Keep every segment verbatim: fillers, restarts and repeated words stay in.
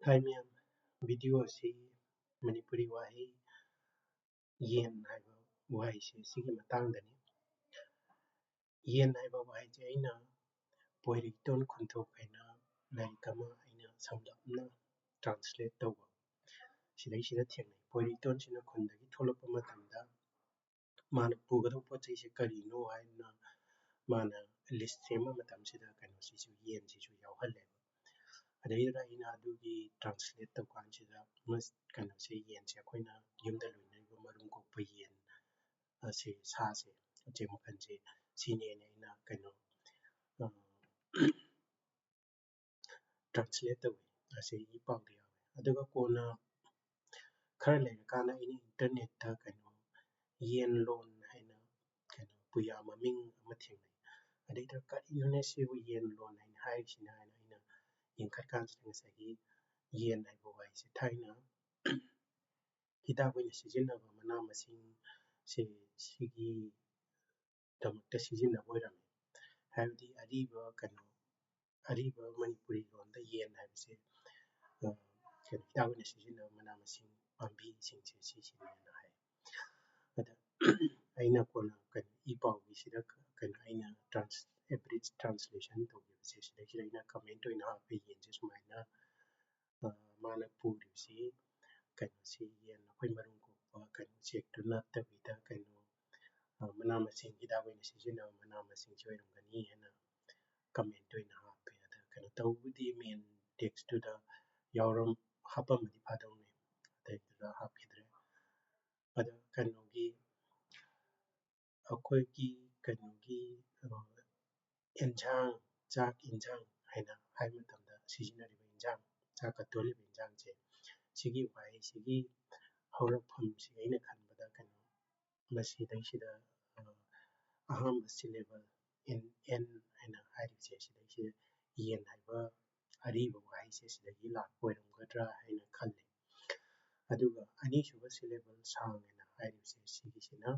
ꯍꯥꯏ ꯃꯌꯥꯝ, ꯚꯤꯗꯤꯑꯣ ꯑꯁꯤ ꯃꯅꯤꯄꯨꯔꯤ ꯋꯥꯍꯩ ꯌꯦꯟ ꯍꯥꯏꯕ ꯋꯥꯍꯩꯁꯦ ꯁꯤꯒꯤ ꯃꯇꯥꯡꯗꯅꯤ꯫ ꯌꯦꯟ ꯍꯥꯏꯕ ꯋꯥꯍꯩꯁꯦ ꯑꯩꯅ ꯄꯣꯏꯔꯩꯇꯣꯟ ꯈꯨꯟꯊꯣꯛ ꯍꯥꯏꯅ ꯂꯥꯏꯔꯤꯛ ꯑꯃ ꯑꯩꯅ ꯁꯝꯂꯞꯅ ꯇ꯭ꯔꯥꯟꯁꯂꯦꯠ ꯇꯧꯕ ꯁꯤꯗꯩꯁꯤꯗ ꯊꯦꯡꯅꯩ꯫ ꯄꯣꯏꯔꯩꯇꯣꯟꯁꯤꯅ ꯈꯨꯟꯗꯒꯤ ꯊꯣꯛꯂꯛꯄ ꯃꯇꯝꯗ ꯃꯥꯅ ꯄꯨꯒꯗꯧꯕ ꯄꯣꯠ ꯆꯩꯁꯦ ꯀꯔꯤꯅꯣ ꯍꯥꯏꯅ ꯃꯥꯅ ꯂꯤꯁ ꯁꯦꯝꯕ ꯃꯇꯝꯁꯤꯗ ꯀꯩꯅꯣꯁꯤꯁꯨ, ꯌꯦꯟꯁꯤꯁꯨ ꯌꯥꯎꯍꯜꯂꯦꯕ꯫ ꯑꯗꯩꯗꯨꯗ ꯑꯩꯅ ꯑꯗꯨꯒꯤ ꯇ꯭ꯔꯥꯟꯁꯂꯦꯠ ꯇꯧ ꯀꯥꯟꯁꯤꯗ ꯃꯁ-, ꯀꯩꯅꯣꯁꯦ, ꯌꯦꯟꯁꯦ ꯑꯩꯈꯣꯏꯅ ꯌꯨꯝꯗ ꯂꯣꯏꯅꯔꯤꯕ ꯃꯔꯨꯝ ꯀꯣꯛꯄ ꯌꯦꯟ ꯑꯁꯤ, ꯁꯥꯁꯦ, ꯎꯆꯦꯛ ꯃꯈꯜꯁꯦ, ꯁꯤꯅꯦꯅ ꯑꯩꯅ ꯀꯩꯅꯣ, ꯑ, ꯇ꯭ꯔꯥꯟꯁꯂꯦꯠ ꯇꯧꯋꯤ꯫ ꯑꯁꯤ ꯏ ꯄꯥꯎꯗ ꯌꯥꯎꯋꯤ꯫ ꯑꯗꯨꯒ ꯀꯣꯟꯅ ꯈꯔ ꯂꯩꯔꯀꯥꯟꯗ ꯑꯩꯅ ꯏꯟꯇꯔꯅꯦꯠꯇ ꯀꯩꯅꯣ, ꯌꯦꯟ ꯂꯣꯟ ꯍꯥꯏꯅ ꯀꯩꯅꯣ, ꯄꯨꯌꯥ ꯃꯃꯤꯡ ꯑꯃ ꯊꯦꯡꯅꯩ꯫ ꯑꯗꯩꯗ ꯀꯔꯤꯅꯣꯅꯦ ꯁꯤꯕꯨ ꯌꯦꯟ ꯂꯣꯟ ꯍꯥꯏꯅ ꯍꯥꯏꯔꯤꯁꯤꯅ ꯍꯥꯏꯅ ꯑꯩꯅ ꯌꯦꯡꯈꯠꯀꯥꯟꯁꯤꯗ ꯉꯁꯥꯏꯒꯤ ꯌꯦꯟ ꯍꯥꯏꯕ ꯋꯥꯍꯩꯁꯦ ꯊꯥꯏꯅ ꯍꯤꯗꯥꯛ ꯑꯣꯏꯅ ꯁꯤꯖꯤꯟꯅꯕ ꯃꯅꯥ ꯃꯁꯤꯡꯁꯦ, ꯁꯤꯒꯤꯗꯃꯛꯇ ꯁꯤꯖꯤꯟꯅꯕ ꯑꯣꯏꯔꯝꯃꯤ꯫ ꯍꯥꯏꯕꯗꯤ ꯑꯔꯤꯕ ꯀꯩꯅꯣ, ꯑꯔꯤꯕ ꯃꯅꯤꯄꯨꯔꯤ ꯂꯣꯟꯗ ꯌꯦꯟ ꯍꯥꯏꯕꯁꯦ, ꯑ, ꯀꯩꯅꯣ, ꯍꯤꯗꯥꯛ ꯑꯣꯏꯅ ꯁꯤꯖꯤꯟꯅꯕ ꯃꯅꯥ ꯃꯁꯤꯡ ꯄꯥꯝꯕꯤꯁꯤꯡꯁꯦ ꯁꯤꯁꯤꯅꯦꯅ ꯍꯥꯏ꯫ ꯑꯗ ꯑꯩꯅ ꯀꯣꯟꯅ ꯀꯩꯅꯣ, ꯏ ꯄꯥꯎꯒꯤꯁꯤꯗ ꯀ-, ꯀꯩꯅꯣ, ꯑꯩꯅ ꯇ꯭ꯔꯥꯟꯁ-, ꯑꯦꯕ꯭ꯔꯤꯖ ꯇ꯭ꯔꯥꯟꯁꯂꯦꯁꯟ ꯇꯧꯈꯤꯕꯁꯦ, ꯁꯤꯗꯩꯁꯤꯗ ꯑꯩꯅ ꯀꯃꯦꯟ ꯑꯣꯏꯅ ꯍꯥꯞꯄꯦ, ꯌꯦꯟꯁꯦ ꯁꯨꯃꯥꯏꯅ, ꯑ, ꯃꯥꯅ ꯄꯨꯔꯤꯕꯁꯤ ꯀꯩꯅꯣꯁꯤ, ꯌꯦꯟ ꯑꯩꯈꯣꯏ ꯃꯔꯨꯝ ꯀꯣꯛꯄ ꯀꯩꯅꯣ ꯎꯆꯦꯛꯇꯨ ꯅꯠꯇꯕꯤꯗ ꯀꯩꯅꯣ, ꯑ, ꯃꯅꯥ ꯃꯁꯤꯡ, ꯍꯤꯗꯥꯛ ꯑꯣꯏꯅ ꯁꯤꯖꯤꯟꯅꯕ ꯃꯅꯥ ꯃꯁꯤꯡꯁꯤ ꯑꯣꯏꯔꯝꯒꯅꯤ ꯍꯥꯏꯅ ꯀꯃꯦꯟ ꯑꯣꯏꯅ ꯍꯥꯞꯄꯦ꯫ ꯑꯗ ꯀꯩꯅꯣ, ꯇꯧꯕꯕꯨꯗꯤ ꯃꯦꯟ ꯇꯦꯛꯁꯇꯨꯗ ꯌꯥꯎꯔꯝ-, ꯍꯥꯞꯄꯝꯃꯗꯤ ꯐꯗꯧꯅꯤ, ꯑꯗꯩꯗꯨꯗ ꯍꯥꯞꯈꯤꯗ꯭ꯔꯦ꯫ ꯑꯗ ꯀꯩꯅꯣꯒꯤ, ꯑꯩꯈꯣꯏꯒꯤ ꯀꯩꯅꯣꯒꯤ, ꯑ, ꯑꯦꯟꯁꯥꯡ, ꯆꯥꯛ ꯏꯟꯁꯥꯡ ꯍꯥꯏꯅ ꯍꯥꯏ ꯃꯇꯝꯗ ꯁꯤꯖꯤꯟꯅꯔꯤꯕ ꯏꯟꯁꯥꯡ, ꯆꯥꯛꯀ ꯇꯣꯠꯂꯤꯕ ꯏꯟꯁꯥꯡꯁꯦ, ꯁꯤꯒꯤ ꯋꯥꯍꯩꯁꯤꯒꯤ ꯍꯧꯔꯛꯐꯝꯁꯤ ꯑꯩꯅ ꯈꯟꯕꯗ ꯀꯩꯅꯣ, ꯃꯁꯤꯗꯩꯁꯤꯗ, ꯑ, ꯑꯍꯥꯟꯕ ꯁꯤꯂꯦꯕꯜ ꯑꯦꯟ, ꯑꯦꯟ ꯍꯥꯏꯅ ꯍꯥꯏꯔꯤꯕꯁꯦ, ꯁꯤꯗꯩꯁꯤꯗ ꯌꯦꯟ ꯍꯥꯏꯕ ꯑꯔꯤꯕ ꯋꯥꯍꯩꯁꯦ ꯁꯤꯗꯒꯤ ꯂꯥꯛꯄ ꯑꯣꯏꯔꯝꯒꯗ꯭ꯔꯥ ꯍꯥꯏꯅ ꯈꯜꯂꯤ꯫ ꯑꯗꯨꯒ ꯑꯅꯤꯁꯨꯕ ꯁꯤꯂꯦꯕꯜ ꯁꯥꯡ ꯍꯥꯏꯅ ꯍꯥꯏꯔꯤꯕꯁꯦ, ꯁꯤꯒꯤꯁꯤꯅ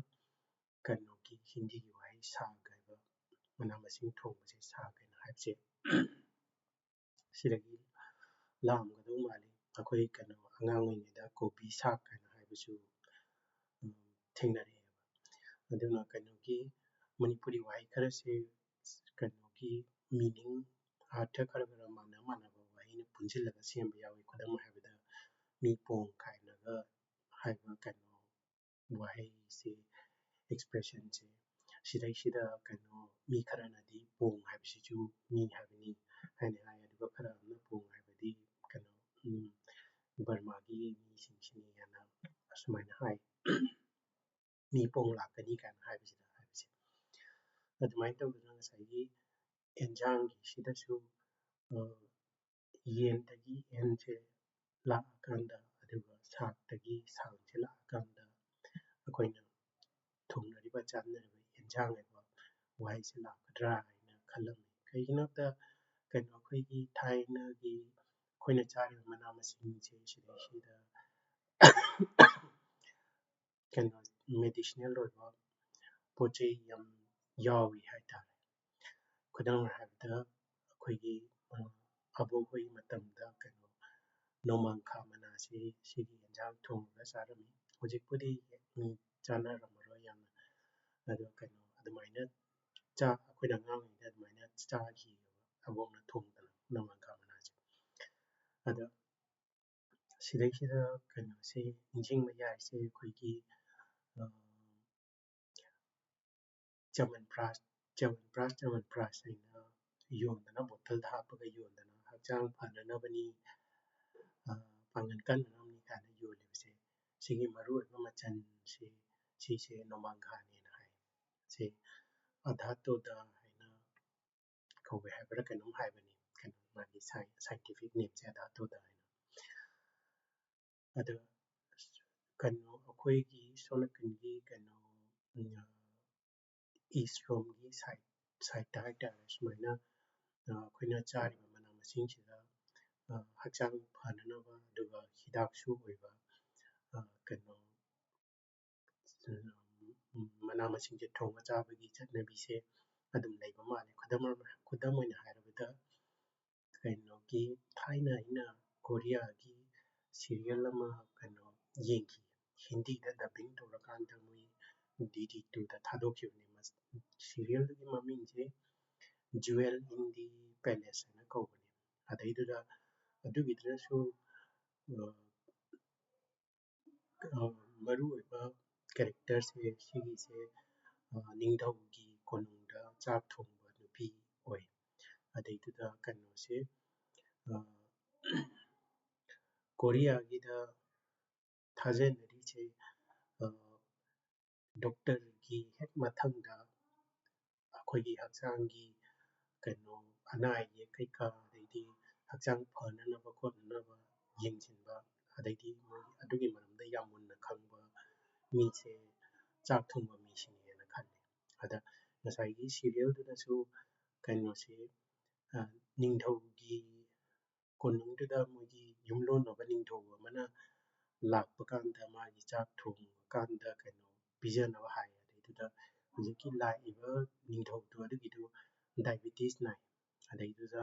ꯀꯩꯅꯣꯒꯤ, ꯍꯤꯟꯗꯤꯒꯤ ꯋꯥꯍꯩ ꯁꯥꯒ ꯍꯥꯏꯕ, ꯃꯅꯥ ꯃꯁꯤꯡ ꯊꯣꯡꯕꯁꯦ ꯁꯥꯒ ꯍꯥꯏꯅ ꯍꯥꯏꯕꯁꯦ, ꯁꯤꯗꯒꯤ ꯂꯥꯛꯑꯝꯒꯗꯧ ꯃꯥꯜꯂꯤ꯫ ꯑꯩꯈꯣꯏ ꯀꯩꯅꯣ ꯑꯉꯥꯡ ꯑꯣꯏꯔꯤꯉꯩꯗ ꯀꯣꯕꯤ ꯁꯥꯛ ꯍꯥꯏꯅ ꯍꯥꯏꯕꯁꯨ, ꯎꯝ, ꯊꯦꯡꯅꯔꯛꯑꯦꯕ꯫ ꯑꯗꯨꯅ ꯀꯩꯅꯣꯒꯤ ꯃꯅꯤꯄꯨꯔꯤ ꯋꯥꯍꯩ ꯈꯔꯁꯦ ꯀꯩꯅꯣꯒꯤ meaning, ꯑꯥꯔꯊ ꯈꯔ ꯈꯔ ꯃꯥꯟꯅ ꯃꯥꯟꯅꯕ ꯋꯥꯍꯩꯅ ꯄꯨꯟꯁꯤꯜꯂꯒ ꯁꯦꯝꯕ ꯌꯥꯎꯏ꯫ ꯈꯨꯗꯝ ꯍꯥꯏꯕꯗ ꯃꯤ ꯄꯣꯡ ꯀꯥꯏꯅꯒ ꯍꯥꯏꯕ ꯀꯩꯅꯣ ꯋꯥꯍꯩꯁꯦ, expressionꯁꯦ, ꯁꯤꯗꯩꯁꯤꯗ ꯀꯩꯅꯣ ꯃꯤ ꯈꯔꯅꯗꯤ ꯄꯣꯡ ꯍꯥꯏꯕꯁꯤꯁꯨ ꯃꯤ ꯍꯥꯏꯕꯅꯤ ꯍꯥꯏꯅ ꯍꯥꯏ, ꯑꯗꯨꯒ ꯈꯔ ꯑꯃꯅ ꯄꯣꯡ ꯍꯥꯏꯕꯗꯤ ꯀꯩꯅꯣ, ꯎꯝ, ꯕꯔꯃꯥꯒꯤ ꯃꯤꯁꯤꯡꯁꯤꯅꯤ ꯍꯥꯏꯅ ꯑꯁꯨꯃꯥꯏꯅ ꯍꯥꯏ꯫ ꯃꯤ ꯄꯣꯡ ꯂꯥꯛꯀꯅꯤ ꯀꯥꯏꯅ ꯍꯥꯏꯕꯁꯤꯗ ꯍꯥꯏꯕꯁꯦ꯫ ꯑꯗꯨꯃꯥꯏꯅ ꯇꯧꯗꯅ ꯉꯁꯥꯏꯒꯤ ꯑꯦꯟꯖꯥꯡꯒꯤꯁꯤꯗꯁꯨ, ꯑ, ꯌꯦꯟꯗꯒꯤ ꯑꯦꯟꯁꯦ ꯂꯥꯛꯑꯀꯥꯟꯗ, ꯑꯗꯨꯒ ꯁꯥꯛꯇꯒꯤ ꯁꯥꯛꯁꯦ ꯂꯥꯛꯑꯀꯥꯟꯗ ꯑꯩꯈꯣꯏꯅ ꯊꯣꯡꯅꯔꯤꯕ ꯆꯥꯅꯔꯤꯕ ꯑꯦꯟꯖꯥꯡ ꯍꯥꯏꯕ ꯋꯥꯍꯩꯁꯦ ꯂꯥꯛꯀꯗ꯭ꯔꯥ ꯍꯥꯏꯅ ꯈꯜꯂꯝꯃꯤ꯫ ꯀꯩꯒꯤꯅꯣꯗ ꯀꯩꯅꯣ ꯑꯩꯈꯣꯏꯒꯤ ꯊꯥꯏꯅꯒꯤ ꯑꯩꯈꯣꯏꯅ ꯆꯥꯔꯤꯕ ꯃꯅꯥ ꯃꯁꯤꯡꯁꯦ ꯁꯤꯗꯩꯁꯤꯗ ꯀꯩꯅꯣ medicinal ꯑꯣꯏꯕ ꯄꯣꯠ ꯆꯩ ꯌꯥꯝ ꯌꯥꯎꯏ ꯍꯥꯏꯇꯥꯔꯦ꯫ ꯈꯨꯗꯝ ꯑꯣꯏꯅ ꯍꯥꯏꯔꯕꯗ ꯑꯩꯈꯣꯏꯒꯤ, ꯑ, ꯑꯕꯣꯛ ꯍꯣꯏꯒꯤ ꯃꯇꯝꯗ ꯀꯩꯅꯣ ꯅꯣꯡꯃꯥꯡꯈꯥ ꯃꯅꯥꯁꯤ ꯁꯤꯒꯤ ꯌꯦꯟꯖꯥꯡ ꯊꯣꯡꯉꯒ ꯆꯥꯔꯝꯃꯤ꯫ ꯍꯧꯖꯤꯛꯄꯨꯗꯤ ꯃꯤ ꯆꯥꯅꯔꯝꯃꯔꯣꯏ ꯌꯥꯝꯅ, ꯑꯗꯣ ꯀꯩꯅꯣ ꯑꯗꯨꯃꯥꯏꯅ ꯆꯥ-, ꯑꯩꯈꯣꯏꯅ ꯑꯉꯥꯡ ꯑꯣꯏꯔꯤꯉꯩꯗ ꯑꯗꯨꯃꯥꯏꯅ ꯆꯥꯈꯤ, ꯑꯕꯣꯛꯅ ꯊꯣꯡꯗꯅ ꯅꯣꯡꯃꯥꯡꯈꯥ ꯃꯅꯥꯁꯦ꯫ ꯑꯗꯣ ꯁꯤꯗꯩꯁꯤꯗ ꯀꯩꯅꯣꯁꯦ ꯅꯤꯡꯁꯤꯡꯕ ꯌꯥꯔꯤꯁꯦ ꯑꯩꯈꯣꯏꯒꯤ, ꯑ, ꯆ꯭ꯌꯃꯟꯄ꯭ꯔꯥꯁ, ꯆ꯭ꯌꯃꯟꯄ꯭ꯔꯥꯁ, ꯆ꯭ꯌꯃꯟꯄ꯭ꯔꯥꯁ ꯍꯥꯏꯅ ꯌꯣꯟꯗꯅ, ꯕꯣꯇꯜꯗ ꯍꯥꯞꯄꯒ ꯌꯣꯟꯗꯅ, ꯍꯛꯆꯥꯡ ꯐꯅꯅꯕꯅꯤ, ꯑ, ꯄꯥꯡꯒꯜ ꯀꯟꯅꯅꯕꯅꯤ ꯀꯥꯏꯅ ꯌꯣꯜꯂꯤꯕꯁꯦ, ꯁꯤꯒꯤ ꯃꯔꯨꯑꯣꯏꯕ ꯃꯆꯜꯁꯦ, ꯁꯤꯁꯦ ꯅꯣꯡꯃꯥꯡꯈꯥꯅꯦꯅ ꯍꯥꯏ꯫ ꯁꯤ ꯑꯙꯥꯇꯣꯗ ꯍꯥꯏꯅ ꯀꯧꯋꯦ ꯍꯥꯏꯕ꯭ꯔꯥ ꯀꯩꯅꯣꯝ ꯍꯥꯏꯕꯅꯤ, ꯀꯩꯅꯣ ꯃꯥꯒꯤ sci-, scientific nameꯁꯦ ꯑꯙꯥꯇꯣꯗ ꯍꯥꯏꯅ꯫ ꯑꯗꯣ ꯀꯩꯅꯣ ꯑꯩꯈꯣꯏꯒꯤ ꯁꯣꯝ ꯅꯥꯀꯟꯒꯤ ꯀꯩꯅꯣ, ꯎꯝ, east ꯔꯣꯝꯒꯤ side, sideꯇ ꯍꯥꯏꯇꯥꯔꯦ, ꯁꯨꯃꯥꯏꯅ, ꯑ, ꯑꯩꯈꯣꯏꯅ ꯆꯥꯔꯤꯕ ꯃꯅꯥ ꯃꯁꯤꯡꯁꯤꯗ, ꯑ, ꯍꯛꯆꯥꯡ ꯐꯅꯅꯕ ꯑꯗꯨꯒ ꯍꯤꯗꯥꯛꯁꯨ ꯑꯣꯏꯕ, ꯑ, ꯀꯩꯅꯣ, ꯎꯝ, ꯃꯅꯥ ꯃꯁꯤꯡꯁꯦ ꯊꯣꯡꯉ ꯆꯥꯕꯒꯤ ꯆꯠꯅꯕꯤꯁꯦ ꯑꯗꯨꯝ ꯂꯩꯕ ꯃꯥꯜꯂꯦ꯫ ꯈꯨꯗꯝ ꯑꯃ, ꯈꯨꯗꯝ ꯑꯣꯏꯅ ꯍꯥꯏꯔꯕꯗ, ꯀꯩꯅꯣꯒꯤ ꯊꯥꯏꯅ ꯑꯩꯅ ꯀꯣꯔꯤꯌꯥꯒꯤ ꯁꯤꯔꯤꯌꯦꯜ ꯑꯃ ꯀꯩꯅꯣ ꯌꯦꯡꯈꯤ, ꯍꯤꯟꯗꯤꯗ ꯗꯕꯤꯡ ꯇꯧꯔꯀꯥꯟꯗ ꯃꯣꯏ ꯗꯤ ꯗꯤ ꯇꯨꯗ ꯊꯥꯗꯣꯛꯈꯤꯕꯅꯤ꯫ ꯁꯤꯔꯤꯌꯦꯜꯗꯨꯒꯤ ꯃꯃꯤꯡꯁꯦ ꯖꯨꯋꯦꯜ ꯏꯟ ꯗꯤ ꯄꯦꯂꯦꯁ ꯍꯥꯏꯅ ꯀꯧꯕꯅꯤ꯫ ꯑꯗꯩꯗꯨꯗ ꯑꯗꯨꯒꯤꯗꯨꯗꯁꯨ ꯃꯔꯨ ꯑꯣꯏꯕ ꯀꯦꯔꯦꯛꯇꯔꯁꯦ ꯁꯤꯒꯤꯁꯦ ꯅꯤꯡꯊꯧꯒꯤ ꯀꯣꯅꯨꯡꯗ ꯆꯥꯛ ꯊꯣꯡꯕ ꯅꯨꯄꯤ ꯑꯣꯏ꯫ ꯑꯗꯩꯗꯨꯗ ꯀꯩꯅꯣꯁꯦ ꯀꯣꯔꯤꯌꯥꯒꯤꯗ ꯊꯥꯖꯅꯔꯤꯁꯦ ꯗꯣꯛꯇꯔꯒꯤ ꯍꯦꯛ ꯃꯊꯪꯗ ꯑꯩꯈꯣꯏꯒꯤ ꯍꯛꯆꯥꯡꯒꯤ ꯀꯩꯅꯣ ꯑꯅꯥ ꯑꯌꯦꯛ ꯀꯩꯀꯥ, ꯑꯗꯩꯗꯤ ꯍꯛꯆꯥꯡ ꯐꯅꯅꯕ ꯈꯣꯠꯅꯅꯕ ꯌꯦꯡꯁꯤꯟꯕ, ꯑꯗꯩꯗꯤ ꯃꯣꯏ ꯑꯗꯨꯒꯤ ꯃꯔꯝꯗ ꯌꯥꯝ ꯃꯨꯟꯅ ꯈꯪꯕ ꯃꯤꯁꯦ ꯆꯥꯛ ꯊꯣꯡꯕ ꯃꯤꯁꯤꯅꯦꯅ ꯈꯜꯂꯦ꯫ ꯑꯗ ꯉꯁꯥꯏꯒꯤ ꯁꯤꯔꯤꯌꯦꯜꯗꯨꯗꯁꯨ ꯀꯩꯅꯣꯁꯦ ꯅꯤꯡꯊꯧꯒꯤ ꯀꯣꯅꯨꯡꯗꯨꯗ ꯃꯣꯏꯒꯤ ꯌꯨꯝꯂꯣꯟꯅꯕ ꯅꯤꯡꯊꯧ ꯑꯃꯅ ꯂꯥꯛꯄ ꯀꯥꯟꯗ ꯃꯥꯒꯤ ꯆꯥꯛ ꯊꯣꯡꯕ ꯀꯥꯟꯗ ꯀꯩꯅꯣ ꯄꯤꯖꯅꯕ ꯍꯥꯏ꯫ ꯑꯗꯩꯗꯨꯗ ꯍꯧꯖꯤꯛꯀꯤ ꯂꯥꯛꯏꯕ ꯅꯤꯡꯊꯧꯗꯣ ꯑꯗꯨꯒꯤꯗꯨ ꯗꯥꯏꯕꯤꯇꯤꯁ ꯅꯥꯏ꯫ ꯑꯗꯩꯗꯨꯗ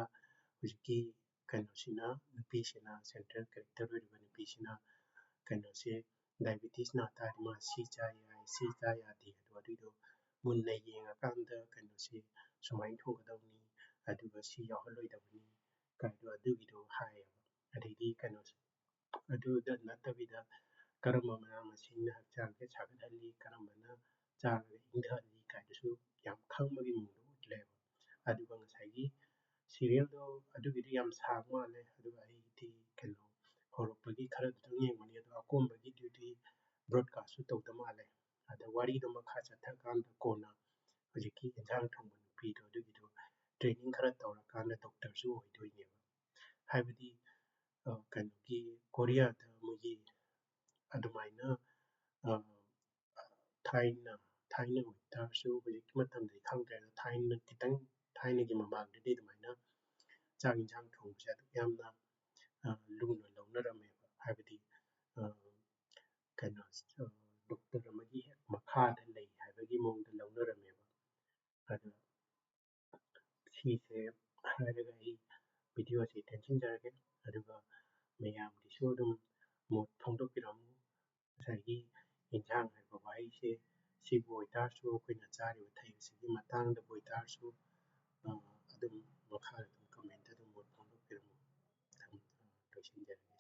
ꯍꯧꯖꯤꯛꯀꯤ ꯀꯩꯅꯣꯁꯤꯅ, ꯅꯨꯄꯤꯁꯤꯅ, ꯁꯦꯟꯇ꯭ꯔꯦꯜ ꯀꯦꯔꯦꯛꯇꯔ ꯑꯣꯏꯔꯤꯕ ꯅꯨꯄꯤꯁꯤꯅ ꯀꯩꯅꯣꯁꯦ ꯗꯥꯏꯕꯤꯇꯤꯁ ꯅꯥ ꯇꯥꯔꯗꯤ ꯃꯥ ꯁꯤ ꯆꯥ ꯌꯥꯏ, ꯁꯤ ꯆꯥ ꯌꯥꯗꯦ ꯑꯗꯣ ꯑꯗꯨꯏꯗꯣ ꯃꯨꯟꯅ ꯌꯦꯡꯉꯀꯥꯟꯗ ꯀꯩꯅꯣꯁꯦ ꯁꯨꯃꯥꯏꯅ ꯊꯣꯡꯒꯗꯕꯅꯤ, ꯑꯗꯨꯒ ꯁꯤ ꯌꯥꯎꯍꯜꯂꯣꯏꯗꯕꯅꯤ ꯀꯥꯏꯗꯣ ꯑꯗꯨꯒꯤꯗꯣ ꯍꯥꯏꯌꯦꯕ꯫ ꯑꯗꯩꯗꯤ ꯀꯩꯅꯣꯁꯦ ꯑꯗꯨꯗ ꯅꯠꯇꯕꯤꯗ ꯀꯔꯝꯕ ꯃꯅꯥ ꯃꯁꯤꯡꯅ ꯍꯛꯆꯥꯡꯁꯦ ꯁꯥꯒꯠꯍꯜꯂꯤ, ꯀꯔꯝꯕꯅ ꯆꯥꯔꯒ ꯏꯪꯊꯍꯜꯂꯤ ꯀꯥꯏꯗꯨꯁꯨ ꯌꯥꯝ ꯈꯪꯕꯒꯤ ꯃꯑꯣꯡꯗ ꯎꯠꯂꯦꯕ꯫ ꯑꯗꯨꯒ ꯉꯁꯥꯏꯒꯤ ꯁꯤꯔꯤꯌꯦꯜꯗꯣ ꯑꯗꯨꯒꯤꯗꯤ ꯌꯥꯝ ꯁꯥꯡ ꯃꯥꯜꯂꯦ, ꯑꯗꯨꯒ ꯑꯩꯗꯤ ꯀꯩꯅꯣ ꯍꯧꯔꯛꯄꯒꯤ ꯈꯔꯗꯨꯗꯪ ꯌꯦꯡꯕꯅꯤ, ꯑꯗꯣ ꯑꯀꯣꯟꯕꯒꯤꯗꯨꯗꯤ ꯕ꯭ꯔꯣꯗꯀꯥꯁꯁꯨ ꯇꯧꯗ ꯃꯥꯜꯂꯦ꯫ ꯑꯗ ꯋꯥꯔꯤꯗꯣ ꯃꯈꯥ ꯆꯠꯊꯔꯀꯥꯟꯗ ꯀꯣꯟꯅ ꯍꯧꯖꯤꯛꯀꯤ ꯏꯟꯁꯥꯡ ꯊꯣꯡꯕ ꯅꯨꯄꯤꯗꯣ ꯑꯗꯨꯒꯤꯗꯣ ꯇ꯭ꯔꯦꯅꯤꯡ ꯈꯔ ꯇꯧꯔꯀꯥꯟꯗ ꯗꯣꯛꯇꯔꯁꯨ ꯑꯣꯏꯗꯣꯏꯅꯦꯕ꯫ ꯍꯥꯏꯕꯗꯤ ꯀꯩꯅꯣꯒꯤ ꯀꯣꯔꯤꯌꯥꯗ ꯃꯣꯏꯒꯤ ꯑꯗꯨꯃꯥꯏꯅ ꯊꯥꯏꯅ ꯊꯥꯏꯅ ꯑꯣꯏꯇꯥꯔꯁꯨ ꯍꯧꯖꯤꯛꯀꯤ ꯃꯇꯝꯗꯗꯤ ꯈꯪꯗ꯭ꯔꯦ, ꯑꯗꯣ ꯊꯥꯏꯅ ꯈꯤꯇꯪ ꯊꯥꯏꯅꯒꯤ ꯃꯃꯥꯡꯗꯗꯤ ꯑꯗꯨꯃꯥꯏꯅ ꯆꯥꯛ ꯌꯦꯟꯁꯥꯡ ꯊꯣꯡꯕꯁꯦ ꯑꯗꯨꯛ ꯌꯥꯝꯅ ꯂꯨꯅ ꯂꯧꯅꯔꯝꯃꯦꯕ꯫ ꯍꯥꯏꯕꯗꯤ ꯀꯩꯅꯣ ꯗꯣꯛꯇꯔ ꯑꯃꯒꯤ ꯍꯦꯛ ꯃꯈꯥꯗ ꯂꯩ ꯍꯥꯏꯕꯒꯤ ꯃꯑꯣꯡꯗ ꯂꯧꯅꯔꯝꯃꯦꯕ꯫ ꯑꯗꯣ ꯁꯤꯁꯦ ꯍꯥꯏꯔꯒ ꯑꯩ ꯚꯤꯗꯤꯑꯣꯁꯤ ꯇꯦꯟꯁꯤꯟꯖꯔꯒꯦ꯫ ꯑꯗꯨꯒ ꯃꯌꯥꯝꯒꯤꯁꯨ ꯑꯗꯨꯝ ꯃꯣꯠ ꯐꯣꯡꯗꯣꯛꯄꯤꯔꯝꯃꯨ꯫ ꯉꯁꯥꯏꯒꯤ ꯏꯟꯁꯥꯡ ꯍꯥꯏꯕ ꯋꯥꯍꯩꯁꯦ ꯁꯤꯕꯨ ꯑꯣꯏꯇꯥꯔꯁꯨ, ꯑꯩꯈꯣꯏꯅ ꯆꯥꯔꯤꯕ ꯊꯩ ꯑꯁꯤꯒꯤ ꯃꯇꯥꯡꯗꯕꯨ ꯑꯣꯏꯇꯥꯔꯁꯨ, ꯑ, ꯑꯗꯨꯝ ꯃꯈꯥꯗ ꯑꯗꯨꯝ ꯀꯃꯦꯟꯇ ꯑꯗꯨꯝ ꯃꯣꯠ ꯐꯣꯡꯗꯣꯛꯄꯤꯔꯝꯃꯨ꯫ ꯊꯝ-, ꯂꯣꯏꯁꯤꯟꯖꯔꯒꯦ꯫